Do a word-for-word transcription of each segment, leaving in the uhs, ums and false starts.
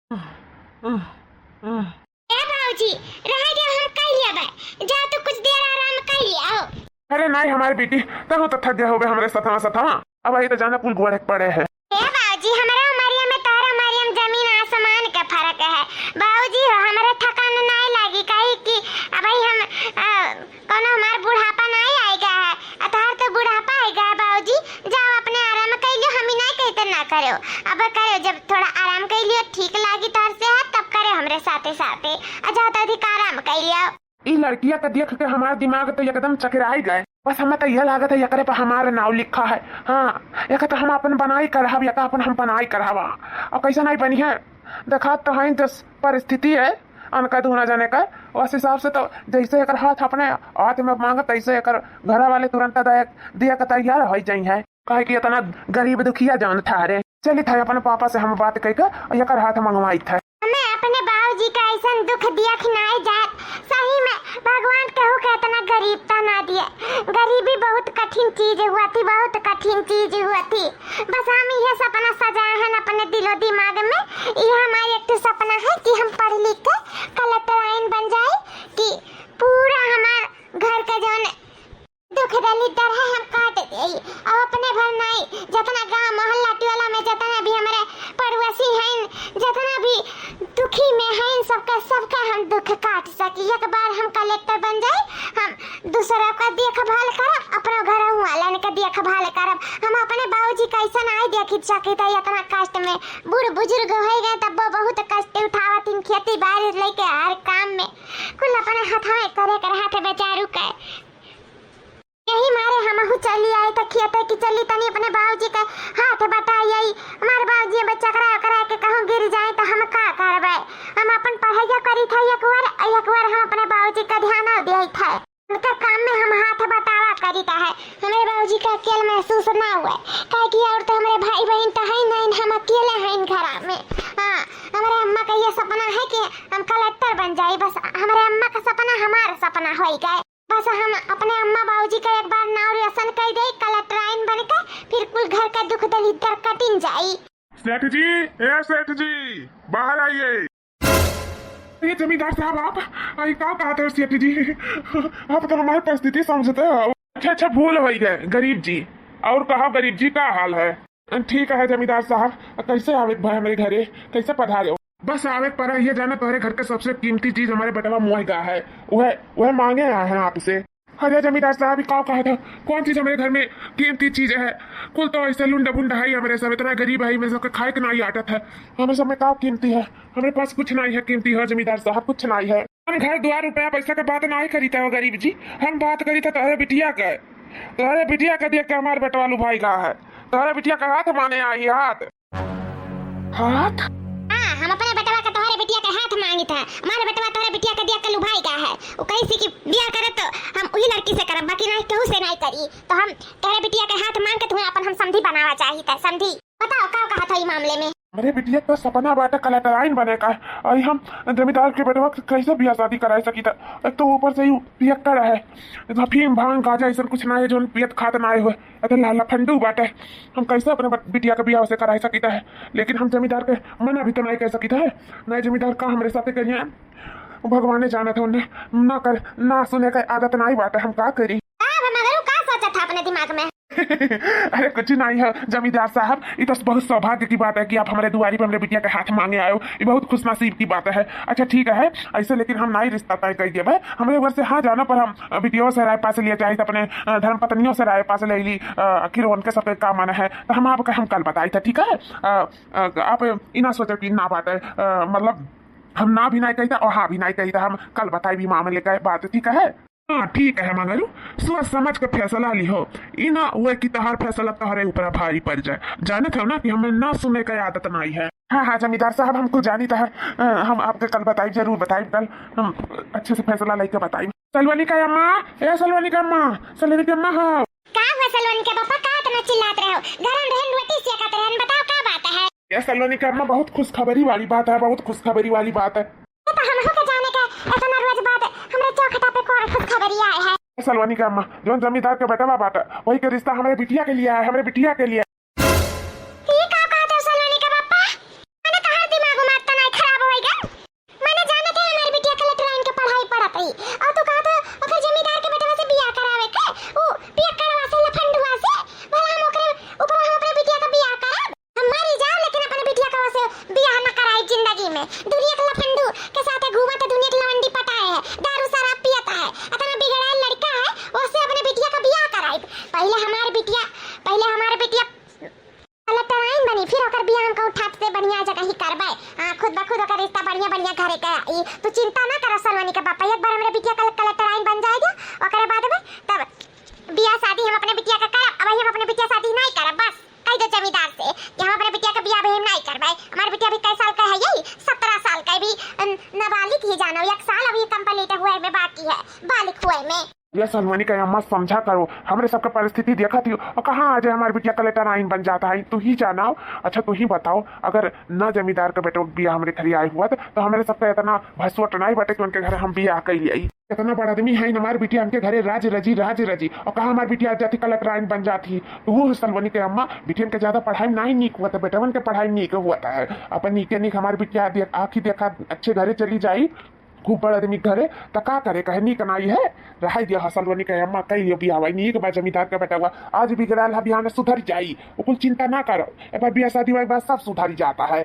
ए बाबूजी, रहे दे, हम कइ लेबे। जा तू कुछ देर आराम कइ लिया हो। अरे नाहीं हमार बेटी, तहूँ तो थक गए होबे हमरे सथवा सथवा। अब आई तो जाना कुल गोड़े पड़े है। ए बाबूजी, हमरे उमरिया में तोहरे उमरिया में जमीन आसमान के फर्क है। बाबूजी हो, हमरे थकान नाहीं लागी, काहे कि अबही हम, अ, कौनो हमार बुढ़ापा नाहीं आइगा है, आ तोहार तो बुढ़ापा आइगा है बाबूजी। जाओ अपने आराम कइ लियो, हम ही नाहीं कहते ना करो, अब करो, जब थोड़ा आराम कइ लियो ठीक लागी तोहर सेहत तब करो हमरे साथे साथे, आ जाओ तो अधिक आराम कइ लियो। ई लड़किया के देख के हमार दिमाग तो एकदम चकराई गए। बस हमें तो यह लागत है एकरे पर हमार नाव लिखा है। हाँ, एक तो हम अपन बनाई करहब, एक अपन हम बनाई करहबा। और कैसा नाहीं बनी है, देखा तो है जस परिस्थिति है अनका दूना जाने का, उस हिसाब से तो जैसे एकर हाथ अपने हाथ में मांगत, तैसे एकर घर वाले तुरंत दे, दिया के तैयार होइ जाई है, काहे कि इतना गरीब दुखिया जान था रे। चली था अपन पापा से हम बात कइके एकर हाथ मंगवाई था। हमें अपने बाबूजी का ऐसन दुख दिया कि नाहीं जात। सही में भगवान केहू के इतना गरीब ता ना दिए। गरीबी बहुत कठिन चीज हुआ थी, बहुत कठिन चीज हुआ थी। बस हम यह सपना सजाए हैं अपने दिलो दिमाग में। यह हमारा एक ठो सपना है कि हम पढ़ लिख के कलेक्टराइन बन जाए, कि पूरा हमार घर के जौन दुख दलिद्दर है हम काट देई। और अपने भर नाहीं, जितना गांव मोहल्ला टोला में जितना भी हमरे पड़ोसी हैं, जितना भी दुखी में हैं, सबका सबका हम दुख काट सकी। एक बार हम कलेक्टर बन जाए, हम दूसरा का देखभाल करब, अपने घर वालन के देखभाल करब। हम अपने बाबूजी कैसन आए देखी सकी था इतना कष्ट में, बूढ़ बुजुर्ग हो गए तब वो बहुत कष्ट उठावत इन, खेती बाड़ी लेके हर काम में कुल अपने हाथ में करे कर हाथ बेचारू के। यही मारे हमहू चली आए थे खेते कि चली तनी अपने बाबूजी के हाथ बटाई आई। हमारे बाबूजी अब चकरा उकरा के कहूँ गिर जाए तो हम का करबे? हम अपन पढ़ाइया करी थे एक बार, एक बार हम अपने बाबूजी का ध्यान दे थे। उनके काम में हम हाथ बटावा करी थे। हमारे बाबूजी का अकेल महसूस ना हुए, काहे कि और तो हमारे भाई बहन तो है नहीं, हम अकेले हैं घरा में। हाँ, हमारे अम्मा का ये सपना है कि हम कलेक्टर बन जाए, बस हमारे अम्मा का सपना हमारा सपना हो गए। बस हम अपने अम्मा बाबूजी का एक बार नाव रोशन कर दे कलेक्टराइन बन के, फिर कुल घर का दुख दलिद्दर कटिन जाई। सेठ जी, ए सेठ जी, बाहर आइए। ये जमींदार साहब, आप आई का कहते हो सेठ जी? आप तो हमारी परिस्थिति समझते हो। अच्छा अच्छा, भूल हो गए गरीब जी। और कहा गरीब जी, का हाल है? ठीक है जमींदार साहब, कैसे आवे भाई हमारे घरे, कैसे पधारे हो? बस आवे पर ये जाना तोहरे घर के सबसे कीमती चीज हमारे बेटवा मुआई गा है, वह वह मांगे आए हैं आपसे। अरे जमींदार साहब, ई का कहा था? कौन चीज हमारे घर में कीमती चीज है? कुल तो ऐसे लुंडा बुंडा है, हमारे सब इतना गरीब है, हमें सबके खाए के नाई आटत है। हमें सब में का कीमती है? हमारे पास कुछ नाई है कीमती, हो जमींदार साहब, कुछ नाई है। हम घर द्वार रुपया पैसा के बात नाई करी था गरीब जी, हम बात करी था तोहरे बिटिया के। तोहरे बिटिया के देख के हमारे बेटवा लुभाई गा है। तोहरे बिटिया का हाथ मांगे आई, हाथ। हाथ? हाँ, हम अपने बेटवा का तोहरे बिटिया के हाथ मांगी था। हमारे बेटवा तोहरे बिटिया के देख के लुभाई गा है। वो कही सी कि बियाह करे तो हम वही लड़की से करब, बाकी नाई केहू से नाई करी। तो हम तोहरे बिटिया के हाथ मांग के तुम्हें अपन हम समधी बनावा चाहित है, समधी। बताओ का कहा था ई मामले में? हमरे बिटिया का सपना बाटे कलेक्टराइन बने का, और हम जमींदार के बेटवा के कैसे बियाह शादी कराई सकी था? एक तो ऊपर से ही पियक्कड़ है, अफीम भांग गांजा ऐसा कुछ ना है जो पियत खात ना है। अरे लाला फंडू बाटे, हम कैसे अपने बट-, बिटिया के बियाह से कराई सकित है? लेकिन हम जमींदार के मना भी तो नहीं कर सकित है। नहीं जमींदार का हमरे साथे करिए, भगवाने जानत है उन्हें। ना कर, ना सुने के आदत नहीं बाटे, हम का करी? का बा मगरू, का सोचत है अपने दिमाग में? अरे कुछ नहीं है जमींदार साहब, ये तो बहुत सौभाग्य की बात है कि आप हमारे दुआरी पे हमरे बिटिया के हाथ मांगे आए हो, ये बहुत खुशनसीब की बात है। अच्छा ठीक है, ऐसे लेकिन हम नहीं रिश्ता तय कर दिया भाई, हमरे घर से हाँ जाना पर हम बिटियों से राय पास लिया चाहिए, अपने अ, धर्म पत्नियों से राय पास ले ली, अ, आखिर उनके सबके का मन है, तो हम आपका हम कल बताई था, ठीक है? अ, अ, आप इना सोचो कि ना बात है, अ, मतलब हम ना भी नहीं कही था और हाँ भी नहीं कही था, हम कल बताई भी मामले का बात, ठीक है? हाँ ठीक है मंगरू, सोच समझ के फैसला ली हो, इना हुए कि तहार फैसला तोहरे ऊपर भारी पड़ जाए। जानत हो ना कि हमें ना सुने का आदत नहीं है। हाँ हाँ जमींदार साहब, हम कुछ जानी था, अ, हम आपके कल बताई, जरूर बताई, कल हम अच्छे से फैसला लेके बताई। सलोनी का अम्मा, ए सलोनी का अम्मा, सलोनी का अम्मा हो। का हुआ सलोनी के पापा, का इतना चिल्लात रहे हो? गरम रहन रोटी सेकत रहन, बताओ का बात है? ए सलोनी का अम्मा, बहुत खुशखबरी वाली बात है, बहुत खुशखबरी वाली बात है। ये तो हमहू के जाने के इतना रोज बाद हमरे चौखटा पे कौन खुशखबरी आए है? ए सलोनी का अम्मा, जौन जमींदार के बेटवा बाटे, वही के रिश्ता हमरे बिटिया के लिए है, हमरे बिटिया के लिए। ई का कहत हो सलोनी के पापा? मने तोहार दिमाग उमाग त नाई दुनिया के लफंडू के साथे घूमत है, दुनिया के लवंडी पटाए है, दारू शराब पियत है, इतना बिगड़ायल लड़का है, ओसे अपने बिटिया का बियाह कराई। पहिले हमार बिटिया, पहिले हमार बिटिया कलेक्टराइन बनी, फिर ओकर बियाह हम कहूँ ठाट से बढ़िया जगह ही करबै। हाँ, खुद ब खुद ओकर रिश्ता बढ़िया बढ़िया घरे के आई। तू चिंता ना करो सलोनी के पापा, एक बार हमरे बिटिया कल-, कलेक्टराइन बन जाए दे, ओकरे बाद में तब बियाह शादी हम अपने बिटिया के करब। अबही हम अपने बिटिया शादी नहीं करब, बस कह दे जमींदार से कि हम अपने बिटिया के बियाह अबही नहीं करबै। हमार बिटिया अभी कै साल का है, यही सत्रह साल का, अभी, अम, नाबालिग ही जानो, एक साल अभी complete हुए में बाकी है, बालिग हुए में। ये सलोनी का अम्मा समझा करो, हमरे सबके परिस्थिति देखत ही हो, और कहाँ आ जाए हमार बिटिया कलेक्टराइन बन जात है, तू ही जानाओ। अच्छा तू ही बताओ, अगर ना जमींदार के बेटवा के बियाह हमरे घरे आए हुआ तो, तो हमरे सबके इतना भसोट नहीं बटे कि उनके घर हम बियाह कइ लियाई। इतना बड़ा आदमी है हमार बिटिया, हमके घरे राज रजी, राज रजी, और कहाँ हमार बिटिया आ जाती कलेक्टराइन बन जाती। तो वो सलोनी के अम्मा, बिटियन के ज्यादा पढ़ाई नहीं नीक हुआ था, बेटवन के पढ़ाई नीक हुआ था है। अपन नीके नीक हमार बिटिया देख, आँखी देखा अच्छे घरे चली जाई, खूब बड़ आदमी घरे, त का करे, कहे नीक नाई है, रहाई दिया। हसलवनी कहे अम्मा कही लियो बियाह, नीक बा जमींदार का बेटा हुआ, आज बिगड़ाल है बिहान सुधर जाई, वो कुल चिंता ना करो, एक बार बियाह शादी हुआ के बाद सब सुधर जाता है।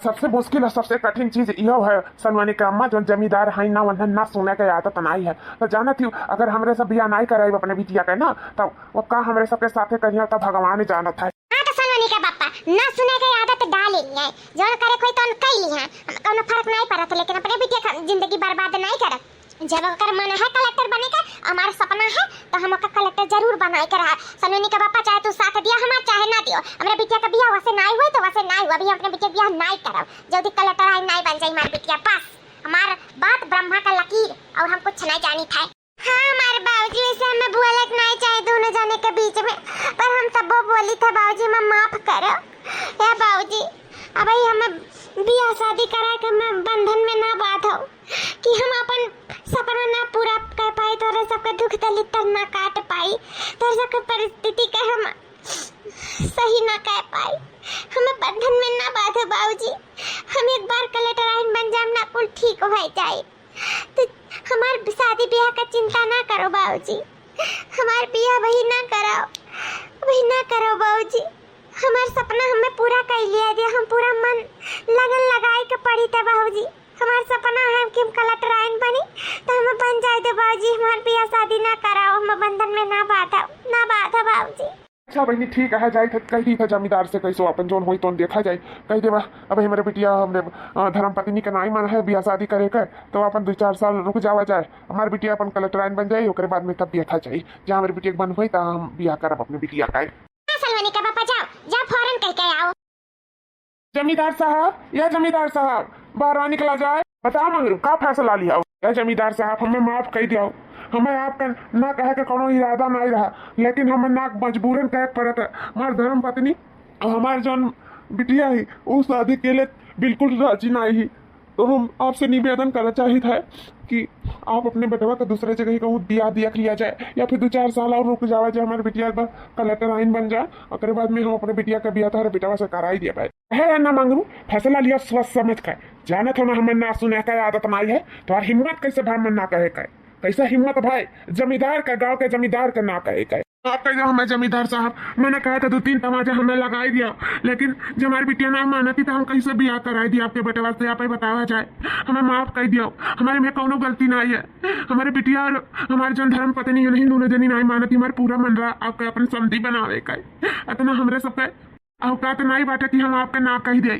सबसे मुश्किल और सबसे कठिन चीज इहो है सलवनी के अम्मा, जो जमींदार है ना, उन्हें ना सुने के आदत नाई है। तो जानत ही, अगर हमरे सब बियाह नाई कराई अपने बिटिया के ना, तब वो का हमरे सबके साथे करिया, तब भगवान जानत है। हाँ, तो सलोनी के पापा, ना सुने के आदत डाल ली है, जौन करे कोई तौन कई ली है, हमें कौनो फर्क नहीं पड़त, लेकिन अपने बिटिया का जिंदगी बर्बाद नहीं करत। जब ओकर मन है कलेक्टर बने का, हमार सपना है, तो हम ओकर कलेक्टर जरूर बनाए के रहा। सलोनी के पापा, चाहे तू साथ दिया हमार, चाहे ना दियो, हमरे बिटिया का बियाह वैसे नहीं हुए तो वैसे नहीं हुआ, अभी हम अपने बिटिया का बियाह नहीं करब, जल्दी कलेक्टराइन नहीं बन जाई हमार बिटिया, बस हमार बात ब्रह्मा का लकीर, और हम कुछ नहीं जानी था। हाँ, हमार बाबूजी, वैसे हमें बोले के नहीं चाहे दोनों जने के बीच में, पर हम तब्बो बोली था, बाबूजी, हमें माफ करो। ए बाबूजी, अबही हमें बियाह शादी करा के हमें बंधन में ना बांधो कि हम अपन सपना ना पूरा कर पाई, तोरे सबके दुख दलिद्दर ना काट पाई, तोरे सबके परिस्थिति के हम सही ना कर पाई, हमें बंधन में ना बांधो बाबूजी। हम एक बार कलेक्टराइन बन जाए ना, कुल ठीक हो जाए। तो हमार शादी ब्याह का चिंता ना करो बाबूजी, हमार ब्याह वही ना कराओ, वही ना करो बाबूजी। हमार सपना हमें पूरा कर लिया दे, हम पूरा मन लगन लगाए के पड़ी था बाबूजी। हमार सपना है कि हम कलेक्टराइन बनी, तो हमें बन जाए दे बाबूजी। हमार ब्याह शादी ना कराओ, हमें बंधन में ना बांधो, ना बांधो बाबूजी। अच्छा बहिनी, ठीक है, जाई थे, कह दी था जमींदार से, कैसो अपन जौन होई तौन देखा जाए। कह देवा, अब हमरे बिटिया हमरे, अ, धर्म पत्नी के नाई मन है बियाह शादी करे के, तो अपन दो चार साल रुक जावा जाए। हमार बिटिया अपन कलेक्टराइन बन जाई, ओकरे बाद में तब देखा जाए, जहाँ हमरे बिटिया के मन होई, तहाँ हम बियाह करब अपने बिटिया का। हाँ, सलवनी के पापा, जाओ, जाओ, फौरन कह के आओ। जमींदार साहब, या जमींदार साहब, बाहर आ निकला जाए। बताओ मंगरू, का फैसला लिया? या जमींदार साहब, हमें माफ कर दिया। हमें आपका ना कहे के कोनो इरादा नहीं रहा, लेकिन हमें ना मजबूरन कहे के पड़त है। हमार धर्म पत्नी और हमार जौन बिटिया ही, उ शादी के लिए बिल्कुल राजी नहीं ही। तो हम आपसे निवेदन करना चाहित है कि आप अपने बेटवा का दूसरे जगह ही कहूँ बियाह दिया लिया जाए, या फिर दो चार साल और रुक जावा जाए, हमारे बिटिया एक बार कलेक्टराइन बन जाए, ओकरे बाद में हम अपने बिटिया का बियाह तोहरे बेटवा से कराई दिया पाए। है ना मंगरू, फैसला लिया सोच समझ के। जानत हो ना, हमें ना सुने का आदत नाई है, तो हिम्मत कैसे भाई हमें ना कहे का? कैसा हिम्मत भाई, जमींदार का, गांव के जमींदार का ना कहे का? आप कह दो हमें जमींदार साहब, मैंने कहा था दो तीन तमाचा हमें लगाई दिया, लेकिन जब हमारी बिटिया ना मानती तो हम कैसे बियाह कराई दिया आपके बेटवा से, आप ही बतावा जाए। हमें माफ कर दियो, हमारे में कौनो गलती नहीं है। हमारे बिटिया और हमारे जौन धर्म पत्नी है, नहीं दोनों जनी नहीं मानती, हमारे पूरा मन रहा आपके अपन समधी बनावे का। इतना हमरे सबके औकात नहीं बाटे कि हम आपके ना कह दे।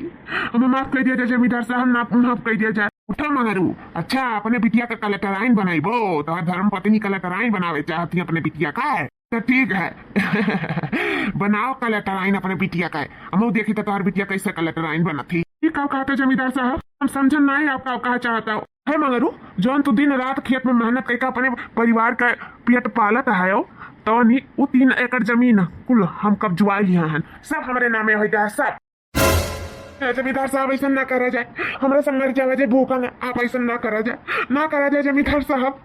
हमें माफ कर दिया जाए जमींदार साहब, ना माफ कर दिया जाए। उठो मंगरू, अच्छा अपने बिटिया का कलेक्टराइन बनाइबो, तो धर्म पत्नी कलेक्टराइन बनावे चाहती है अपने बिटिया का। तो ठीक है बनाओ कलेक्टराइन अपने बिटिया का, हम देखी तो तोहर बिटिया कैसे कलेक्टराइन बनत ही। ई का कहता जमींदार साहब, हम समझन नहीं आप का कहा चाहता हो। है मंगरू, जौन तू दिन रात खेत में मेहनत करके अपने परिवार का पेट पालत है, तो नी उ तीन एकड़ जमीन कुल हम कब्जवा लिया हन, सब हमरे नामे हो जाए सब। ए, जमींदार साहब, ऐसा ना करा जाए, हमरा से मर जावा जाए भूखा ना, आप ऐसा ना करा जाए, ना करा जाए जमींदार साहब।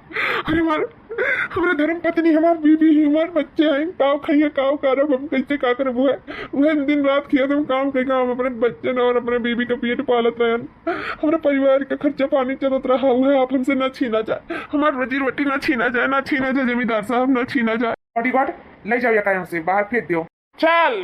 अरे हमार, हमरा धर्म पत्नी, हमार बीबी ही, हमार बच्चे हैं, काव खाइए, काव करब, हम कैसे का करब? वह, वह दिन रात किया हम काम के काम, अपने बच्चे न और अपने बीबी का पेट पालत रहन, हमरा परिवार का खर्चा पानी चलत रहा, वह आप हमसे ना छीना जाए, हमार रोजी रोटी ना छीना जाए, ना छीना जाए जमींदार साहब, ना छीना जाए। बॉडीगार्ड, ले जाओ ये यहाँ से, बाहर फेंक दो। चल।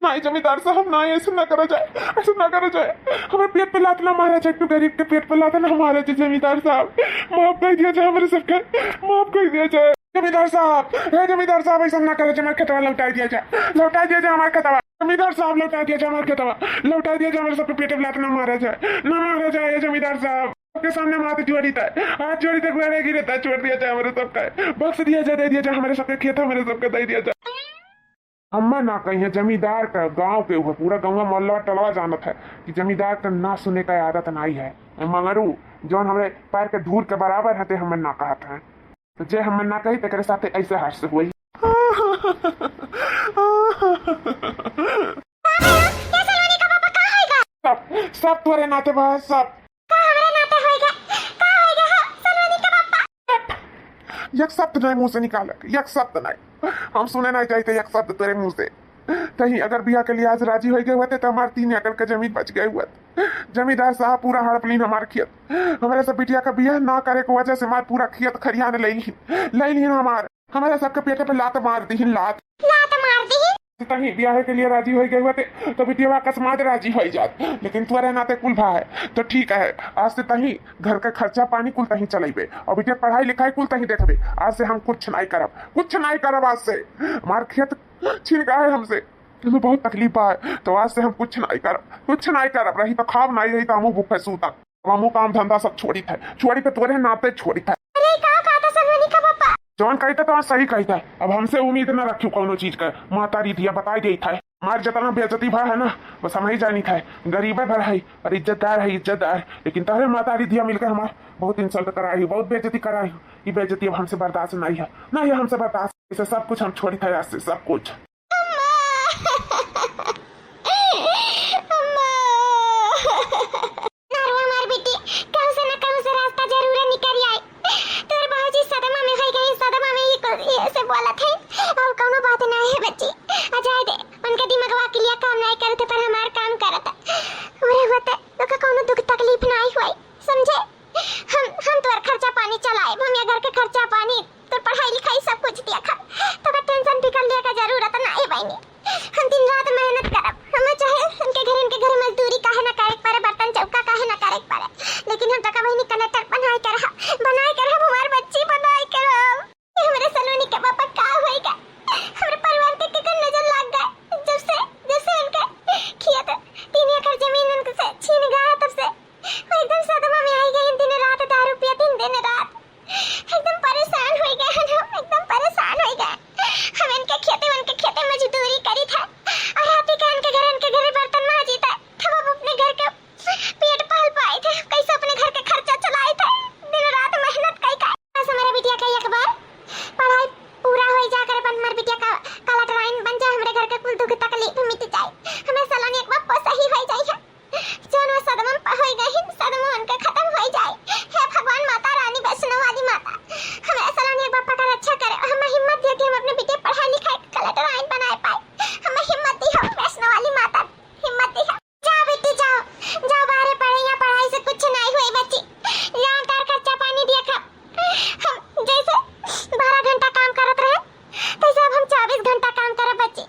नहीं जमींदार साहब, नहीं, ऐसे ना करा जाए, ऐसे ना करा जाए। हमारे पेट पे लात ना मारा जाए, तू गरीब के पेट पे लात ना मारा जाए जमींदार साहब। माफ कर दिया जाए हमारे सबके, माफ कर दिया जाए। जमींदार साहब, हे जमींदार साहब, ऐसा ना करा जाए, हमारे खेतवा लौटा दिया जाए, लौटा दिया जाए हमारे खेतवा। जमींदार साहब, लौटा दिया जाए हमारे खेतवा, लौटा दिया जाए, हमारे सबके पेट पे लात ना मारा जाए, ना मारा जाए, हे जमींदार साहब। सबके सामने हम हाथ जोड़ी था, हाथ जोड़ी था, गोड़े गिरे था, छोड़ दिया जाए हमारे सबका, बख्श दिया जाए, दे दिया जाए हमारे सबके खेत, हमारे सबके दे दिया जाए। अम्मा ना कही है, जमींदार का गांव के ऊपर पूरा गांव मोहल्ला टलवा जानत है कि जमींदार का ना सुने का आदत नहीं है। ए मंगरू, जौन हमरे पैर के धूर के बराबर है, ते हमें ना कहत है। तो जे हमें ना कही, तेरे साथे ऐसे हास्य हुई। सब, सब तोरे नाते बा, सब। का हमरे नाते होइगा? का होइगा हो, सलोनी के पापा? एक शब्द नहीं मुंह से निकाले, एक शब्द नहीं। हम सुने नहीं चाहिए एक शब्द तेरे मुंह से। तहीं अगर बियाह के लिए आज राजी होइ गए होते, तो हमार तीन एकड़ का जमीन बच गए होत। जमींदार साहब पूरा हड़प लीन हमार खेत। हमरे सब बिटिया का बियाह ना करे के वजह से हमार पूरा खेत खरियान ले लीन, ले लीन हमार। हमरे सबके पेटे पे लात मार दीहिन, लात। लात मार दीहिन? तहीं बियाह के लिए राजी होइ गए होते, तो बिटिया अकस्मात राजी होइ जात। लेकिन तोरे नाते कुल भा है, तो ठीक है, आज से तहीं घर का खर्चा पानी कुल तहीं चलेबे, और बिटिया पढ़ाई लिखाई कुल तहीं देखबे। आज से हम कुछ नहीं करब, कुछ नहीं करब आज से। हमार खेत छीन गए हमसे, हमें बहुत तकलीफ बा, तो आज से हम कुछ नहीं करब, कुछ नहीं करब। रही तो खाब, नहीं रही तो हमहू भूखे सूतब। अब हमहू काम धंधा सब छोड़ी थे, छोड़ी थे, तोरे नाते छोड़ी थे। अरे, का कहता सलोनी का पापा? जौन कही थे, तो सही कही थे। अब हमसे उम्मीद न रखियो कौनो चीज का। माता रिधिया बताई देई थे, हमार जितना बेइज्जती भा है ना, बस हम ही जानी थे। गरीबे भर है और इज्जतदार है, इज्जतदार। लेकिन तोहरे माता रिधिया मिलके हमार बहुत insult कराई, बहुत बेइज्जती कराई। ये बेइज्जती अब हमसे बर्दाश्त नहीं है, नहीं है हमसे बर्दाश्त। इसे सब कुछ हम छोड़ी थे आज से, सब कुछ। अम्मा! अम्मा! नारू हमार बेटी, कहूँ से न कहूँ से रास्ता जरूर निकल आई। तोर बाबूजी सदमा में होइ गए, सदमा में ही कुल ये से बोलत है। और कौनो बात नहीं है बच्ची, आ जाए दे। उनके दिमागवा के लिए काम नहीं करते, पर हमार काम करत। हमरे होते तो का कौनो दुख तकलीफ नहीं हुई, समझे? हम, हम तोर खर्चा पानी चलाए, हम ये घर के खर्चा पानी, तोर पढ़ाई लिखाई सब कुछ दिया खा, तो का tension फिकर लिया का जरूरत ना है बहनी। हम दिन रात मेहनत करब, हमें चाहे उनके घर, उनके घर मजदूरी काहे ना करे के पड़े, बर्तन चौका काहे ना करे के पड़े, लेकिन हम तो का बहनी कलेक्टर बनाए के रहा, बनाए के रहा, हमार बच्ची बनाए के रहा। ये हमरे सलोनी के पापा का होएगा? हमरे परिवार के केकर नजर लाग गए? जब से, जब से उनके खेत तीन एकड़ जमीन उनके से छीन गया, तब से वो एकदम सदमा में आई गई। दिन रात दारू पियत, दिन रात एकदम परेशान हो गए हैं हम, एकदम परेशान हो गए। हम इनके खेते, उनके खेते मजदूरी करी था और राती के इनके घर, इनके घर बर्तन मांजी था, तब हम अपने घर के पेट पाल पाए थे, कैसे अपने घर के खर्चा चलाए थे, दिन रात मेहनत कई का। बस हमारे बिटिया का एक बार पढ़ाई पूरा हो जा कर, अपन हमारे बिटिया का कलेक्टराइन बन जाए, हमारे घर के कुल दुख तकलीफ मिट जाए, हमें सलोनी एक बार सही हो जाए है। जौन वो सदमा में होई गई, सदमा उनका खत्म हो जाए। हे भगवान, माता रानी, वैष्णो वाली माता, हमें सलोनी एक बार पकड़ रक्षा करे, हमें हिम्मत दिया कि हम अपने बिटिया पढ़ाई लिखाई कलेक्टराइन बनाए पाए, हमें हिम्मत दी हम वैष्णो वाली माता, हिम्मत दी हम। जाओ बेटी, जाओ, जाओ बाहरे पढ़े, यहाँ पढ़ाई से कुछ नहीं हुई बच्ची। यहाँ तार खर्चा पानी दिया खा। हम जैसे बारह घंटा काम करत रहे, तैसे अब हम चौबीस घंटा काम करब बच्ची।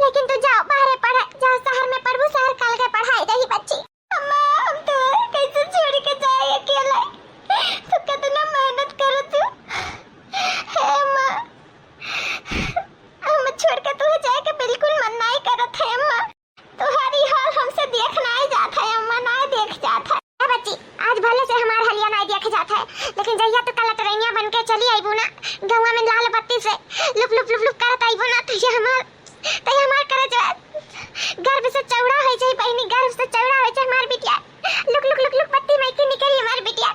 लेकिन तू जाओ बाहरे पढ़े, जाओ शहर में पढ़बू, शहर काल के पढ़ाई रही बच्ची। अम्मा, हम तो कैसे छोड़ के जाए अकेले? तू कितना मेहनत करो तू। हे अम्मा, हम छोड़ के तू जाए के बिल्कुल मन नहीं करत है अम्मा। तुम्हारी हाल हमसे देख नहीं जात है अम्मा, नहीं देख जात है। ए बच्ची, आज भले से हमार हलिया नहीं देख जात है, लेकिन जहिया तू कलेक्टरनिया बन के चली आईबू ना, गौवा में लाल बत्ती से लुप लुप लुप लुप करत आईबू ना, तो ये हमार, तो ये हमार करजवा गर्व से चौड़ा हो जाई बहनी, गर्व से चौड़ा हो जाई हमार बिटिया। लुक लुक लुक लुक बत्ती में के निकली हमार बिटिया।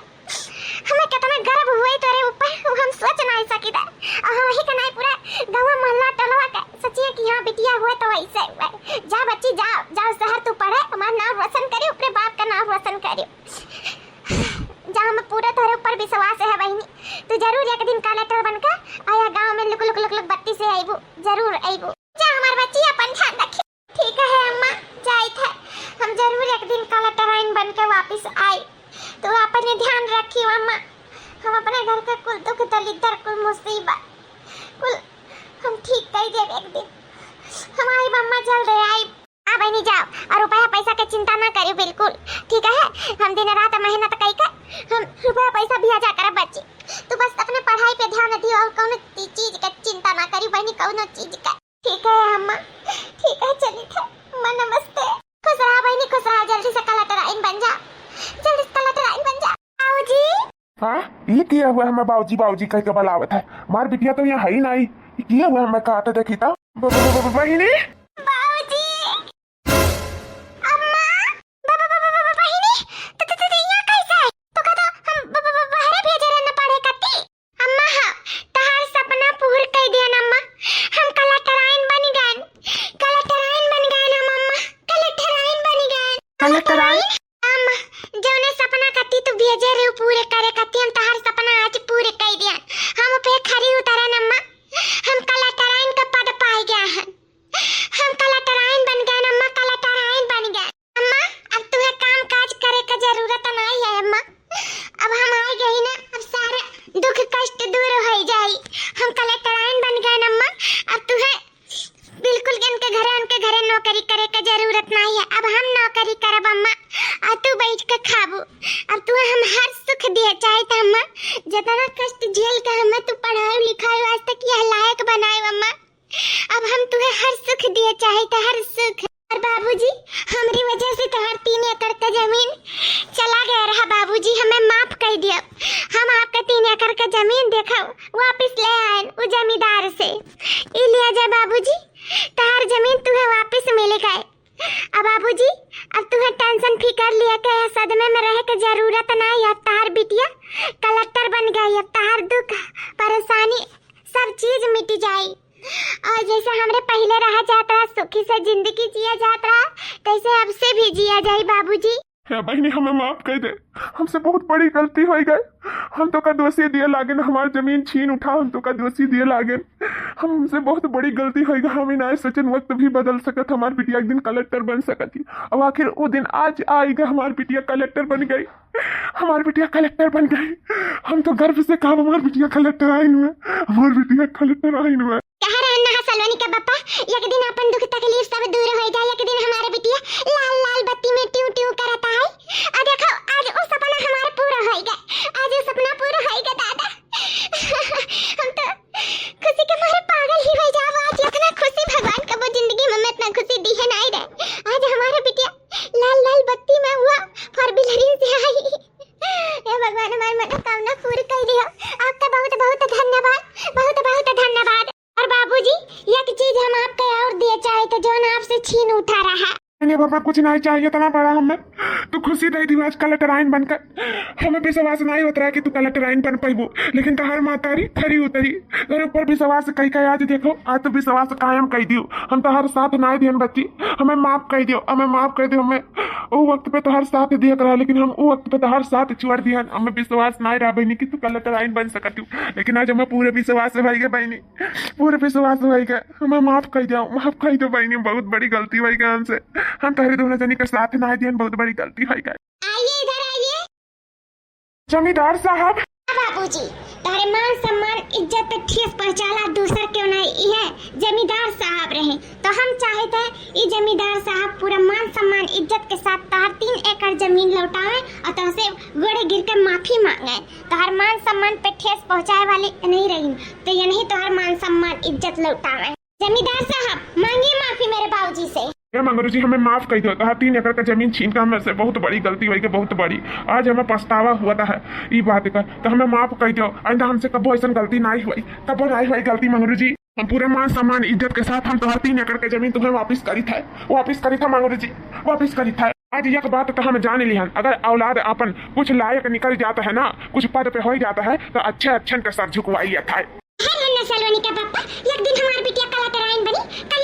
हमें कितना गर्व हुए तोरे ऊपर, वो हम सोच नहीं सकीदा। और हम वही का नहीं, पूरा गाँव मोहल्ला टोलवा का सोचिए कि हाँ बिटिया हुए तो ऐसे हुए। जा बच्ची, जाओ, जाओ शहर तू पढ़े, हमार नाम रोशन करी, अपने बाप का नाम रोशन करी। जा, हमें पूरा तोरे ऊपर विश्वास है बहनी, तू जरूर एक दिन कलेक्टर बनकर आया गाँव में लुक लुक लुक लुक बत्ती से आईबू, जरूर आईबू। जा हमार बच्ची, अपन ध्यान रखी। ठीक है अम्मा, जाइत है। हम जरूर एक दिन कलेक्टराइन बन के वापिस आई। तू अपन ही ध्यान रखियो अम्मा। हम अपने घर के कुल दुख दलिद्दर, कुल मुसीबत, कुल हम ठीक कर देब एक दिन। हम आइब अम्मा, जल्द आइब। बहिनी जाओ, और रुपया पैसा के चिंता ना करियो बिल्कुल, ठीक है? हम दिन रात मेहनत कई के हम रुपया पैसा भेजा करब बच्ची, तू बस अपने पढ़ाई पे ध्यान दियो और कौनो ती-, चीज के चिंता ना करियो बहिनी, कौनो चीज के। ठीक है अम्मा, ठीक है, चली थे अम्मा, नमस्ते। खुश रहा बहिनी, खुश रहा, जल्दी से कलेक्टराइन बन जा, जल्दी से कलेक्टराइन बन जा। बाबूजी। हाँ, ये किया हुआ है, मैं बाबूजी बाबूजी कह के बुलावत है, मार बिटिया तो यहाँ है ही नहीं, ये किया हुआ है, मैं कहा था देखी था। ब-, ब-, ब-, ब-, बहिनी। बाबूजी। अम्मा, ब-, ब-, ब-, ब-, ब-, बहिनी, त, त, त, त, यहाँ कैसे है? तो का तो हम ब-, ब-, ब-, बहरे भेजे रहे न पढ़े कती। अम्मा, हाँ, तहार सपना पूर कई दियन अम्मा। हम कलेक्टराइन बनी गयन, कलेक्टराइन बनी गयन हम अम्मा, कलेक्टराइन बनी गयन। कलेक्टराइन? अम्मा, जौने सपना कती तू भेजे रहे पूरे करे कती, हम तहार सपना आज पूरे कई दियन। हम पे खरी उतरन अम्मा, हम कलेक्टराइन का पद पाए गया है। हम कलेक्टराइन बन गए अम्मा, कलेक्टराइन बन गए। अम्मा, अब तुम्हें काम काज करे का जरूरत नहीं है अम्मा। अब हम आए गई ना, अब सारा दुख कष्ट दूर हो जाई। हम कलेक्टराइन बन गए अम्मा, अब तुम्हें बिल्कुल इनके घरे, उनके घरे नौकरी करे का जरूरत नहीं है। अब हम नौकरी करब अम्मा, और तू बैठ के खाबू। अब तुम्हें हम हर सुख दिए चाहे तो अम्मा, जितना कष्ट झेल के हमें तू पढ़ाए लिखाए आज तक यह लायक बनाए अम्मा, अब हम तुहे हर सुख दिए चाहे त हर सुख। और बाबूजी, हमरी वजह से तोहार तीन एकड़ का जमीन चला गया रहा बाबूजी, हमें माफ कर दिया। हम आपका तीन एकड़ का जमीन देखो वापस ले आयन उ जमींदार से। ई लिया जा बाबूजी, तोहार जमीन तुहे वापस मिल गए। अब बाबूजी, अब तुहे टेंशन फिकर लिया के सदमे में रहे के जरूरत नहीं है। अब तोहार बिटिया कलेक्टर बन गई, अब तोहार दुख परेशानी सब चीज मिट जाई। और जैसे हमरे पहिले रहा जात रहा, सुखी से जिंदगी जिया जात रहा, तैसे अब से भी जिया जाई बाबूजी। हे बहिनी, हमें माफ कर दे, हमसे बहुत बड़ी गलती हो गई। हम तो का दोषी दिए लागेन, हमार जमीन छीन उठा, हम तो का दोषी दिए लागेन। हमसे बहुत बड़ी गलती हो गई, हम ना सोचन वक्त भी बदल सकत, हमार बिटिया एक दिन कलेक्टर बन सकत ही। अब आखिर वो दिन आज आएगा, हमार बिटिया कलेक्टर बन गई। हमार बिटिया कलेक्टर बन गई। हम तो गर्व से कहब, हमार बिटिया कलेक्टराइन हुए, हमार बिटिया कलेक्टराइन हुए। कहा रहन ना सलोनी के पापा, एक दिन अपन दुख तकलीफ सब दूर हो जाए, एक दिन हमारे बिटिया लाल लाल बत्ती में ट्यू ट्यू करता है। और देखो, आज वो सपना हमारा पूरा हो गया, आज वो सपना पूरा हो गया दादा। हम तो खुशी के मारे पागल ही हो जाब। आज इतना खुशी भगवान कबो जिंदगी में इतना खुशी दी है नहीं रहे। आज हमारा बिटिया लाल लाल बत्ती में हुआ फोर व्हीलरिन से आई। हे भगवान, हमारी मनोकामना पूरी कर दियो। आपका बहुत बहुत धन्यवाद, बहुत बहुत धन्यवाद। और बाबूजी, एक चीज हम आपका और दिए चाहे तो जौन आपसे छीन उठा रहा। नहीं पापा, कुछ नहीं चाहिए, इतना बड़ा हमें तू खुशी दे दी आज कलेक्टराइन बनकर। हमें विश्वास नहीं होत रहा कि तू कलेक्टराइन बन पैबू, लेकिन तोहार मातारी खरी उतरी, तोहरे ऊपर विश्वास कई के आज देखो, आज तू विश्वास कायम कई दियो। हम तोहार साथ नहीं दियन बच्ची, हमें माफ कर दियो, हमें माफ कर दियो। हमें वो वक्त पे तोहार साथ दिया करा, लेकिन हम वो वक्त पे तोहार साथ छोड़ दियन। हमें विश्वास नहीं रहा बहनी कि तू कलेक्टराइन बन सकती हो, लेकिन आज हमें पूरे विश्वास है भाई के बहनी, पूरे विश्वास भाई के। हमें माफ कर दो, माफ कर दो बहनी, बहुत बड़ी गलती भाई के हमसे। हम तोहरे दोनों जनी के साथ ना दियन, बहुत बड़ी गलती भाई के। आइए, इधर आइए। जमींदार साहब। बाबूजी, तोहरे मान सम्मान इज्जत पे ठेस पहुँचाला दूसर क्यों नहीं, ये जमींदार साहब रहे, तो हम चाहते हैं ये जमींदार साहब पूरा मान सम्मान इज्जत के साथ तोहर तीन एकड़ जमीन लौटावे और तोहसे गोड़े गिर के माफी मांगे। तोहर मान सम्मान पे ठेस पहुँचाए वाली नहीं रही, तो ये नहीं तोहर मान सम्मान इज्जत लौटावे। जमींदार साहब, मांगिए माफी मेरे बाबूजी से। ए मंगरू जी, हमें माफ कर दो, तोहार तीन एकड़ का जमीन छीन के हमसे बहुत बड़ी गलती हुई, बहुत बड़ी। आज हमें पछतावा हुआ था है ई बात का, तो हमें माफ कर दो। आइंदा हमसे कबो ऐसन गलती नहीं हुई, कबो नहीं हुई गलती मंगरू जी। हम पूरे मान सम्मान इज्जत के साथ हम तोहार तीन एकड़ के जमीन तुम्हें वापस करी था, वापस करी था मंगरू जी, वापस करी था। आज एक बात तो हम जान लिहन, अगर औलाद अपन कुछ लायक निकल जाता है ना, कुछ पद पे हो जाता है, तो अच्छे अच्छन के सर झुकवाई लेता है। अरे नसलवनी का पापा, एक दिन हमार बिटिया कलेक्टराइन बनी, कल